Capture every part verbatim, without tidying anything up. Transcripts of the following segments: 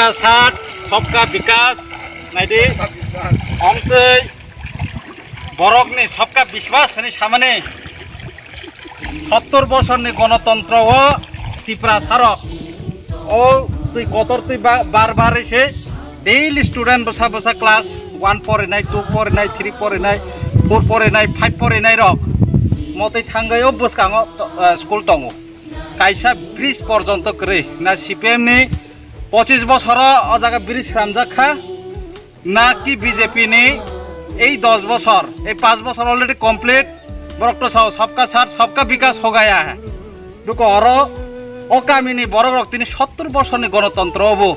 Sabka Saath, Sabka Vikas, naidi, omtwi borokni Sabka Vishwas hwnwi samani sottor bosorni gonotontro o Tiprasarok o twi kotor twi ba-, bar bar se daily student bwsa bwsa class one porinai, two porinai, three porinai, four porinai, five porinai rok motwi thangwi o bwskango to-, eh, school tongo. Kaisa bridge porjonto kwrwi na C P M ni pochis bosoro o jaga bridge sramjak kha, na ki B J P ni ei dos bosor, ei panch bosor already complete, borok to sao sabka saath, sabka vikas ho gaya hai. Duko oro o kamini borok rok tini sottor bosorni gonotontro bo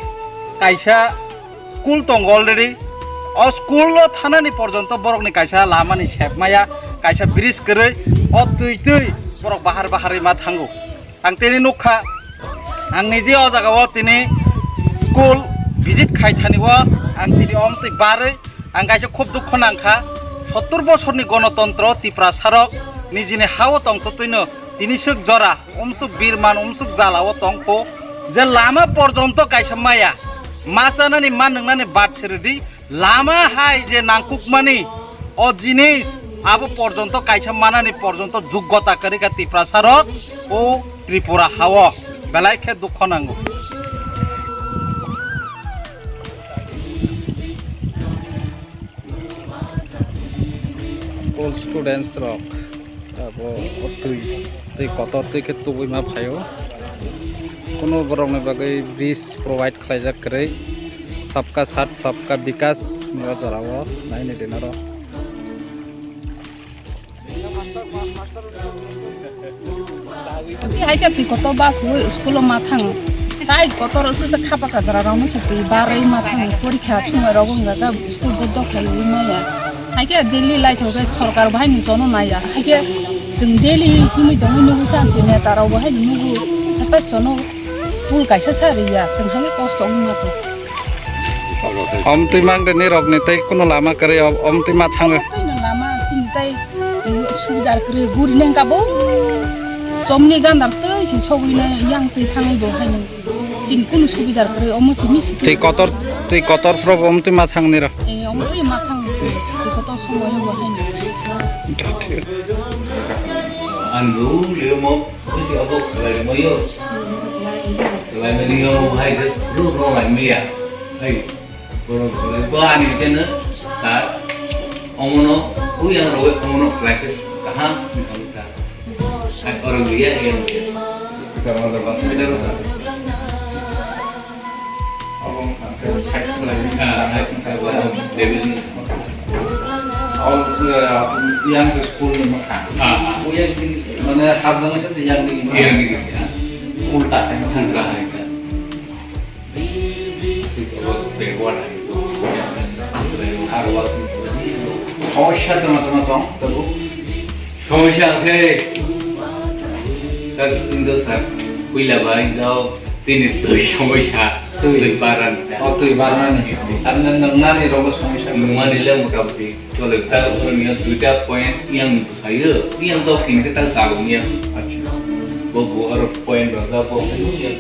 kaisa school tongo already. O school o thanani porjonto borokni kaisa lamani sep maya, kaisa bridge kwrwi o twi twi borok bahar bahar ma thango. Ang tini nukha, ang nije o jaga o tini school visit khai thani o ang tini omtwi barwi ang kaisa khub dukho nangkha. Sottor bosorni gonotontro Tiprasarok nijini ha o tongtotwino tini swk jora umsuk birman umsuk jala o tongkho je lama porjonto kaisa maya ma chanani ma nwngnani bat seredi. Lama hai je nangkukmani o jinis abo porjonto kaisa manani porjonto joggota kwrwi kha Tiprasarok o Tripura hao belai khe dukho nango. School students rok abo o twi, twi kotor twi khe tubui ma phaio. Kuno borokni bagwi bridge provide khlaijak kwrwi. Sabka saath, sabka vikas ni o jora o naini dinaro. Twi hai khe twi kotor bus o school o ma thango. Tai kotor o se khapa kajra rok no se twi barwi ma thango. Porikha somoi rogo wngkha khe school bondo khlaiwi maya. Hai khe daily life o khe sorkar bo haino jono naiya. Hai khe chwng daily himwi tongwi nugo sa se neta rok bo haino nugo. Hai khe jono pool kaisa sa riya. Chwng hai khe kosto wngma tong. Omtwi mang de nirok ni tei kuno lama kwrwi om-, omtwi ma thango. Tei no lama chini tei subidar kwrwi guri nang kabo. Chomni gandar tei si sogwi nai yang twi thangwi bo haino. Chini kunu subidar kwrwi omo simi si. Tei kotor, tei kotor phro bo omtwi ma thang nirok. Eh, omtwi ma thang si. Tei kotor somoy bo haino. Ang dulu leo mo, si abo khlai mo yo. Khlai mo yo, hai de, lu no lai mi ya. Hai. Borok belai bo ani khe no sir, omono, uyang rogwi omono khlai khe kaham wngkha sir. Hai oro liya, iya liya. Kita mana dapat? Kita dapat. Abang sampai side khlai. Ah, hai, hai, bo, bo, David ni. All, uh, yang school ni makan. Ah. Uyang ni, mana hab dong sih yang ni. Iya, ni, ya. Ulta kan? Ulta, hai, kan. Somosya tongma tongma tong, tongma. Somosya khe, tak indo sir, puila ba indo tini twi somosya, twi. Twi baran. O, twi baran ni. Tamni nang nani rogo somosya. Nungani le motamuti. Chole, ta oro niya duita point yang sayo, yang to kini ta salung ya. Acha. Bo bo aro point ba ga bo ya.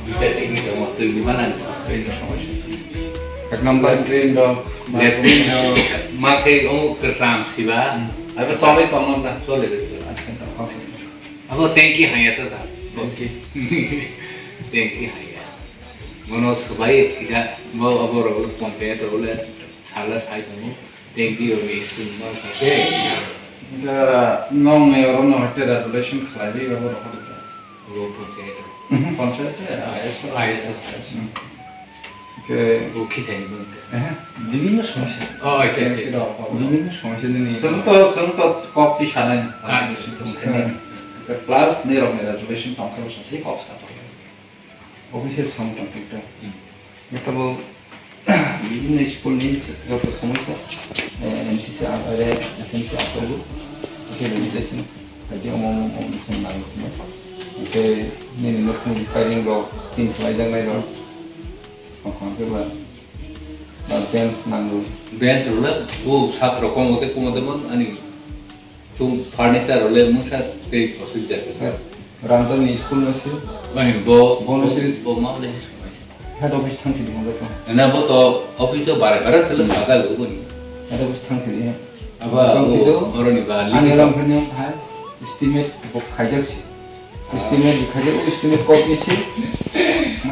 Duita technique mo twi ni banan. Twi ni somosya. Ek number drain do. Latrine do, ma khe o kwcham siba. Hmm. Abo chole tongmani da. Chole de. Acha, okay. Abo tanki haya to da. Tanki. Tanki haya. Mono swbai kisa, bo abo rok le ponchayat rok le sala sai tongo. Tanki rok ni swng ma kha. Nokni oro no hoite resolution khlai di abo rok. Abo ponchayat. Mhm, ponchayat, I S O. I S O. I S O. Ke bo khithai ni bang. Eh, bibhinno somosya. Oh, acha, acha. Bibhinno somosya ni. Sengto, sengto kok ti sanai. Acha, acha. Plus ni rok ni resolution tongkha bo sengto kok sa. Official sound tongkha to. Hmm. Abo bibhinno school ni joto somosya, eh, M C C are, S M C are, abo limitation, abo omo, omo, omo, omo, omo. Hwnkhe nini nokni repairing rok, tin swlaijaknai rok, tongkha hwnkhe ba, ba bench nango. Bench rok le, o sat rok komo tei komo tei mon ani. Chwng furniture rwle mungsa tei osubida kwrwi. Ranjani school no se. Bai, bo, Bo no se. Bo ma le. Head office thang sidi mo to. Ena bo to office o bare bare sele saga lugo ni. Head office thang sidi. Aba Thang o sidi. Oroni ba Ani ligi ram to. Kene hai estimate bo khaijak si. Estimate khaijak, estimate copy si.